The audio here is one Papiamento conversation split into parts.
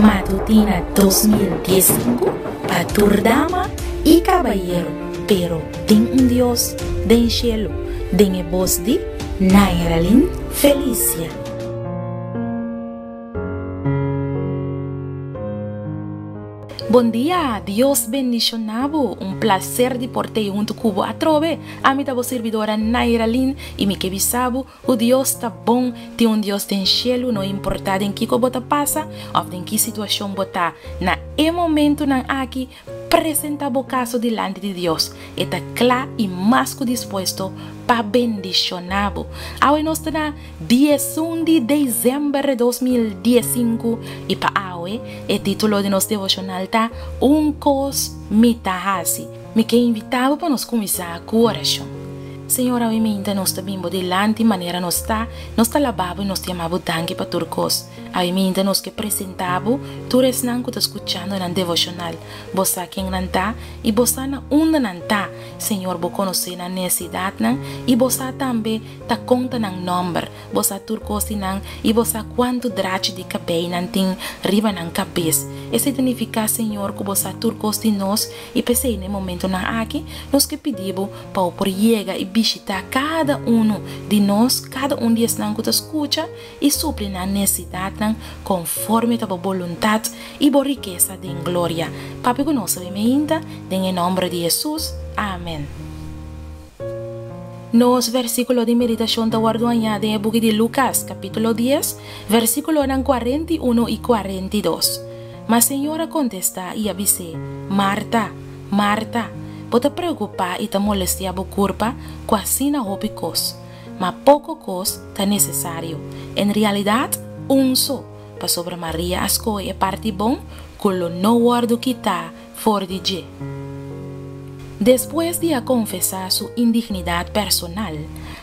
Matutina 2015 pa tur dama y cabayero, pero tin un Dios den cielo, den e bos di Nairalyn Felicia. Bon dia, Dios bendiciona bo, un placer di por tey hunto cu bo atrobe, ami ta bo sirbidora Nairalyn y mi ke bisa bo cu Dios ta bon, tin un Dios den cielo, no importa den kico bo ta pasa of den ki situacion bo ta na e momentonan aki, Presenta bo kaso dilanti di Dios. E ta kla i mas ku dispuesto pa bendishoná bo. Awe nos ta na 11 di desèmber 2015 i pa awe e título di nos devoshonal ta Un kos mi ta hasi. Mi ke invitá bo pa nos kuminsá ku orashon. Señor, awe minta nos ta bin bo dilanti manera nos ta, nos ta labá bo i nos ta yama bo danki pa tur kos. Aiminda nos ke presentá bo tur esnan ku ta skuchando nan devoshonal. Bo sa ken nan ta i bo sa na unda nan ta. Señor, bo konosé nan nesesidatnan i bo sa tambe ta kon ta nan nòmber. Bo sa tur kos di nan i bo sa kuantu drachi di kabei nan tin riba nan kabes. Esei ta nifiká, Señor, ku bo sa tur kos di nos i p'esei na e momentunan aki nos ke pidi bo pa bo por yega i bishitá kada unu di nos, kada un di esnan ku ta skucha, i supli nan nesidatnan konforme ta bo boluntat i bo rikesa den gloria. Papia ku nos awe meinta, den e nòmber di Hesus. Amen. Nos versíkulo di meditashon ta wòrdu hañá den e buki di Lukas, kapítulo dies, versíkulonan 41 i 42. Ma Señor a kontestá i a bis'é, Marta, Marta, bo ta preokupá i ta molestiá bo kurpa ku asina hopi kos. Ma poko kos ta nesesario. En realidat, un so, pasobra Maria a skohe e parti bon ku lo no wòrdu kitá for di dje. Despues di a konfesá su indignidat personal,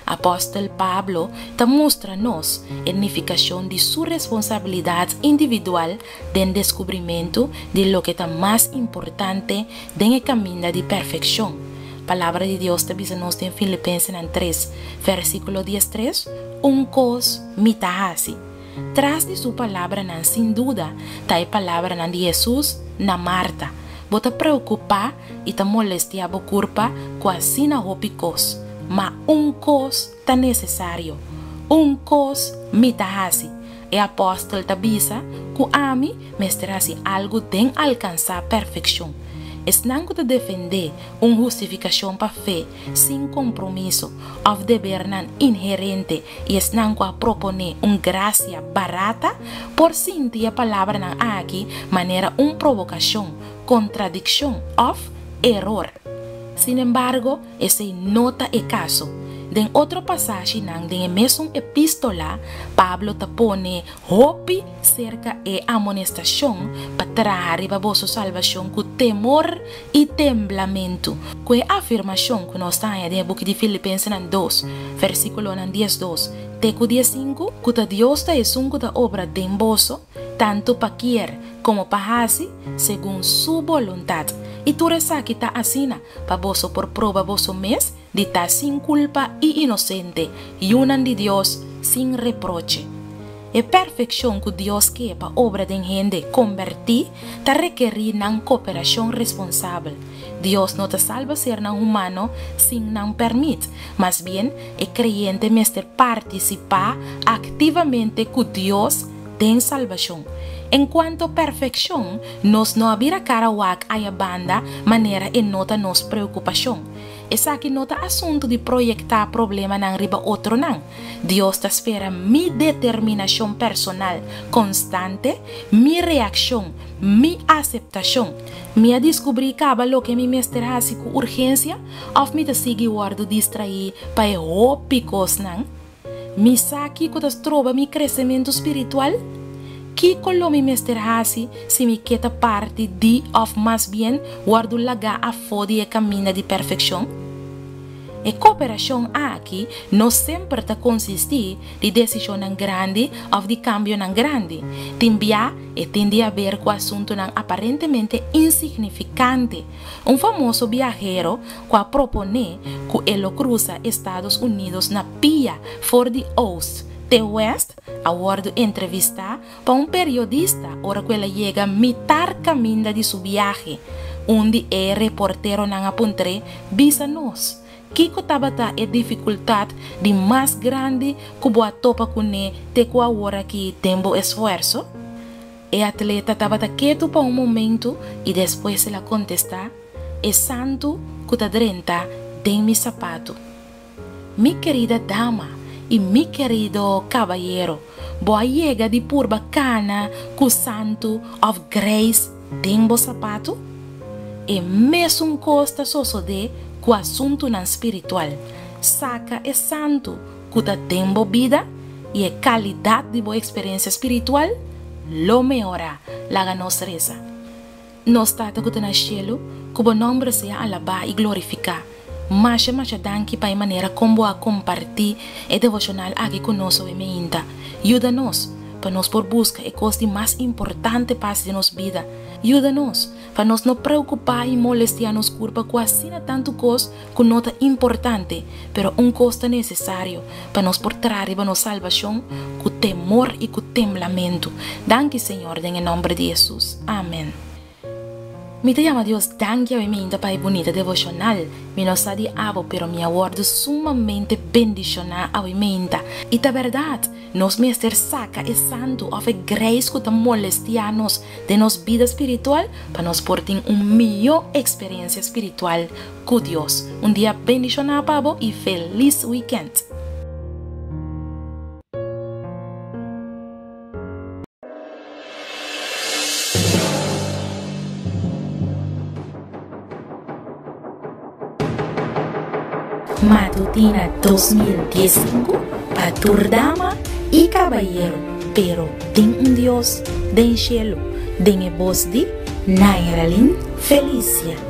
apòstel Pablo ta mustra nos e nifikashon di su responsabilidat individual den deskubrimentu di loke ta mas importante den e kaminda di perfekshon. Palabra di Dios ta bisa nos den Filipensenan tres, versíkulo diestres, Un kos mi ta hasi. Tras di su palabranan sin duda ta e palabranan di Hesus na Marta, Bo ta preokupá i ta molestiá bo kurpa ku asina hopi kos, ma un kos ta nesesario. Un kos mi ta hasi. E apòstel ta bisa ku ami mester hasi algu den alkansá perfekshon. Esnan ku ta defendé un hustifikashon pa fe sin kompromiso òf debernan inherente i esnan ku a proponé un grasia barata por sinti e palabranan aki manera un provokashon, kontradikshon òf eror. Sinembargo, Esei no ta e kaso. Den otro pasashinan den e mesun epístola, Pablo ta pone hopi serka e amonestashon pa traha riba boso salbashon ku temor i temblamentu. Ku e afirmashon ku nos ta haña den e buki di Filipensenan dos, versíkulonan diesdos te ku diesinku, ku ta Dios ta esun ku ta obra den boso, tantu pa kier komo pa hasi, segun su boluntat. I tur esaki ta asina pa boso por proba boso mes di ta sin kulpa i inosente, yunan di Dios sin reproche. E perfekshon ku Dios ke pa obra den hende kombertí ta rekerí nan koperashon responsabel. Dios no ta salba sernan humano sin nan pèrmit, mas bien e kreyente mester partisipá aktivamente ku Dios den salbashon. En kuanto perfekshon, nos no a bira kara wak aya banda manera e no ta nos preokupashon. Esaki no ta asuntu di proyektá problemanan riba otronan. Dios ta spera mi determinashon personal konstante, mi reakshon, mi aseptashon. Mi a diskubrí kaba loke mi mester hasi ku urgensia òf mi ta sigui wòrdu distraí pa e hopi kosnan? Mi sa kiko ta stroba mi kresementu spiritual? Kiko lo mi mester hasi si mi ke ta parti di òf mas bien wòrdu lagá afó di e kaminda di perfekshon? E koperashon aki no semper ta konsistí di desishonnan grandi òf di kambionan grandi. Tin bia e tin di haber ku asuntunan aparentemente insignifikante. Un famoso biahero ku a proponé ku e lo krusa Estados Unidos na pia for di oost te wèst, a wòrdu entrevistá pa un periodista ora ku el a yega mitar kaminda di su biahe. Un di e reporteronan a puntr'é, Bisa nos, kiko tabata e difikultat di mas grandi ku bo a topa kuné te ku aworakí den bo esfuerso? E atleta tabata ketu pa un momentu i despues el a kontestá, E santu ku ta drenta den mi sapatu. Mi kerida dama i mi kerido kabayero, bo a yega di purba kana ku santu òf greis den bo sapatu? E mesun kos ta sosodé ku asuntunan spiritual. Saka e santu ku ta den bo bida i e kalidat di bo eksperensia spiritual lo mehorá. Laga nos resa. Nos Tata ku ta na shelu, ku bo nòmber sea alabá i glorifiká. Masha masha danki pa e manera kon bo a kompartí e devoshonal aki ku nos awe meinta. Yuda nos pa nos por buska e kos di mas importante pa hasi den nos bida. Yuda nos pa nos no preokupá i molestiá nos kurpa ku asina tantu kos ku no ta importante, pero un kos ta nesesario pa nos por traha riba nos salbashon ku temor i ku temblamentu. Danki, Señor, den e nòmber di Hesus. Amen. Mi ta yama Dios danki awe minta pa e bunita devoshonal. Mi no sa di abo, pero mi a wòrdu sumamente bendishoná awe minta. I ta bèrdat, nos mester saka e santu òf e greis ku ta molestiá nos den nos bida spiritual pa nos por tin un mihó eksperensia spiritual ku Dios. Un dia bendishoná pa bo i felis wikènt! Matutina 2015 pa tur dama i kabayero, pero tin un Dios den shelu, den e bos di Nairalyn Felicia.